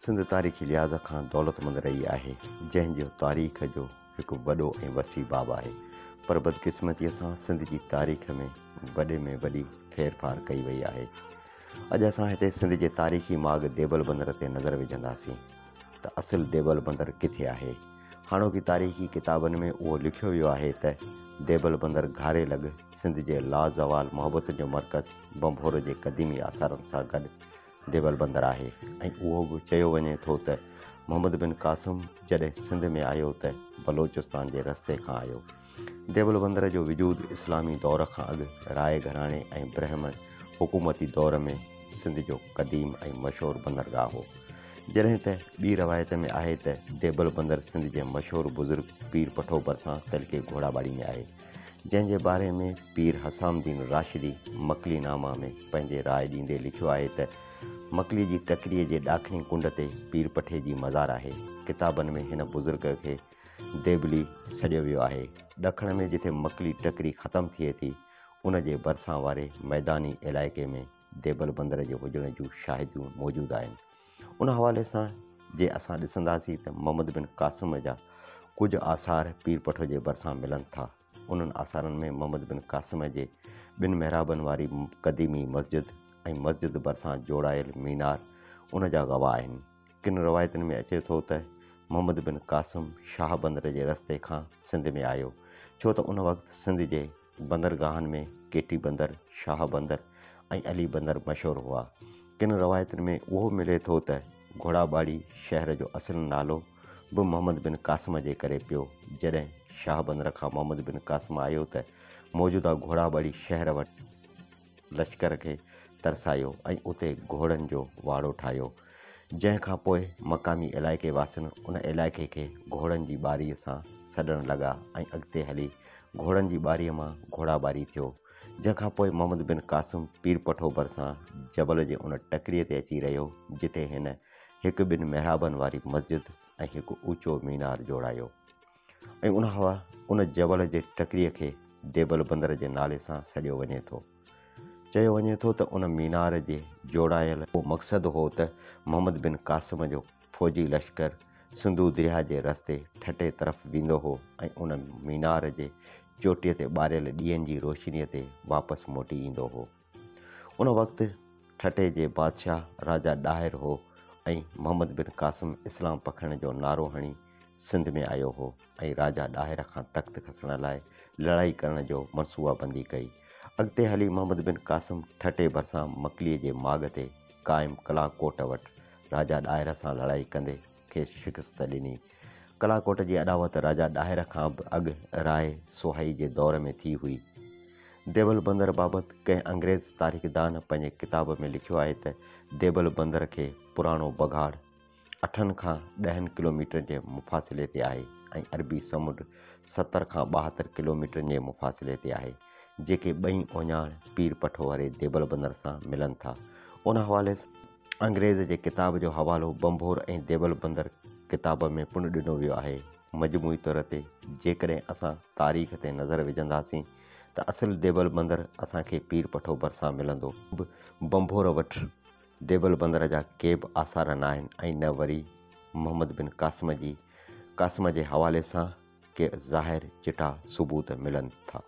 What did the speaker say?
سنڌ تاريخي لحاظ کان دولتمند رهي آهي، جنهن جو تاريخ جو هڪ وڏو ۽ وسيع باب آهي، پر بدقسمتيء سان سنڌ جي تاريخ ۾ وڏي ۾ وڏي ڦيرڦار ڪئي وئي آهي. اڄ اسان هتي سنڌ جي تاريخي ماڳ ديبل بندر تي نظر وجهنداسين ته اصل ديبل بندر ڪٿي آهي؟ هاڻوڪي تاريخي ڪتابن ۾ اهو لکيو ويو آهي ته ديبل بندر گهاري لڳ سنڌ جي لازوال محبتن جو مرڪز ڀنڀور جي قديمي آثارن سان گڏ ديبل بندر آهي ۽ اهو به چيو وڃي ٿو ته محمد بن قاسم جڏهن سنڌ ۾ آيو ته بلوچستان جي رستي کان آيو. ديبل بندر جو وجود اسلامي دور کان اڳ راء گهراڻي ۽ برهمڻ حڪومتي دور ۾ سنڌ جو قديم ۽ مشهور بندرگاهه هو. جڏهن ته ٻي روايت ۾ آهي ته ديبل بندر سنڌ جي مشهور بزرگ پير پٺو ڀرسان تعلقي گهوڙاٻاڙي ۾ آهي. جنهن جي باري ۾ پير حسام الدين راشدي مڪلي نامه ۾ پنهنجي راء ڏيندي لکيو آهي ته، مڪلي جي ٽڪريء جي ڏاکڻي ڪنڊ تي پير پٺي جي مزار آهي. ڪتابن ۾ هن بزرگ کي ديبلي سڏيو ويو آهي. ڏکڻ ۾ جتي مڪلي ٽڪري ختم ٿئي ٿي، ان جي ڀرسان واري ميداني علائقي ۾ ديبل بندر جي هجڻ جون شاهديون موجود آهن. ان حوالي سان جي اسان ڏسنداسين ته محمد بن قاسم جا ڪجهه آثار پير پٺو جي ڀرسان ملن ٿا. انهن آثارن ۾ محمد بن قاسم جي ٻن محرابن واري قديمي مسجد ۽ مسجد ڀرسان جوڙايل مينار ان جا گواهه آهن. ڪن روايتن ۾ اچي ٿو ته محمد بن قاسم شاهه بندر جي رستي کان سنڌ ۾ آيو، ڇو ته ان وقت سنڌ جي بندرگاهن ۾ ڪيٽي بندر، شاهه بندر ۽ علي بندر مشهور هئا. ڪن روايتن ۾ اهو ملي ٿو ته گهوڙاٻاڙي شهر جو اصل نالو به محمد بن قاسم جي ڪري پيو. جڏهن شاهه بندر کان محمد بن قاسم آيو ته موجوده گهوڙاٻاڙي شهر وٽ لشڪر کي ترسايو ۽ اتي گهوڙن جو واڙو ٺاهيو، جنهن کان پوء مقامي علائقي واسين ان علائقي کي گهوڙن جي ٻاري سان سڏڻ لڳا ۽ اڳتي هلي گهوڙن جي ٻاري مان گهوڙا ٻاري ٿيو، جنهن کان پوء محمد بن قاسم پير پٺو ڀرسان جبل جي ان ٽڪريء تي اچي رهيو، جتي هن هڪ ٻن محرابن واري مسجد ۽ هڪ اوچو مينار جوڙايو. ۽ ان هوا ان جبل جي ٽڪريء کي ديبل بندر جي نالي سان سڏيو وڃي ٿو. چيو وڃي ٿو ته ان مينار جي جوڙايل اهو مقصد هو ته محمد بن قاسم جو فوجي لشڪر سنڌو درياهه جي رستي ٺٽي طرف ويندو هو ۽ ان مينار جي چوٽيء تي ٻاريل ڏيئن جي روشنيء تي واپس موٽي ايندو هو. ان وقت ٺٽي جي بادشاهه راجا ڏاهر هو ۽ محمد بن قاسم اسلام پکڙڻ جو نعرو هڻي سنڌ ۾ آيو هو ۽ راجا ڏاهر کان تخت کسڻ لاء لڙائي ڪرڻ جو منصوبه بندي ڪئي. اڳتي هلي محمد بن قاسم ٺٽي ڀرسان مڪليء جي ماڳ تي قائم ڪلاڪوٽ وٽ راجا ڏاهر سان لڙائي ڪندي کيس شڪست ڏني. ڪلاڪوٽ جي اڏاوت راجا ڏاهر کان به اڳ راء سهائي جي دور ۾ ٿي هئي. ديبل بندر بابت ڪنهن انگريز تاريخدان پنهنجي ڪتاب ۾ لکيو آهي ته ديبل بندر کي پراڻو بگهاڙ اٺن کان ڏهن ڪلوميٽرن جي مفاصلي تي آهي ۽ عربي سمنڊ 70 کان 72 ڪلوميٽرن جي مفاصلي تي آهي، جيڪي ٻئي اهڃاڻ پير پٺو واري ديبل بندر سان ملن ٿا. ان حوالي سان انگريز جي ڪتاب جو حوالو ڀنڀور ۽ ديبل بندر ڪتاب ۾ پڻ ڏنو ويو آهي. مجموعي طور تي جيڪڏهن اسان تاريخ تي نظر وجهنداسين ته اصل ديبل بندر اسان کي پير پٺو ڀرسان ملندو. به ڀنڀور وٽ ديبل بندر جا ڪي به آثار ناهن ۽ نه وري محمد بن قاسم جي قاسم جي حوالي سان ڪي ظاهر چٽا ثبوت ملن ٿا.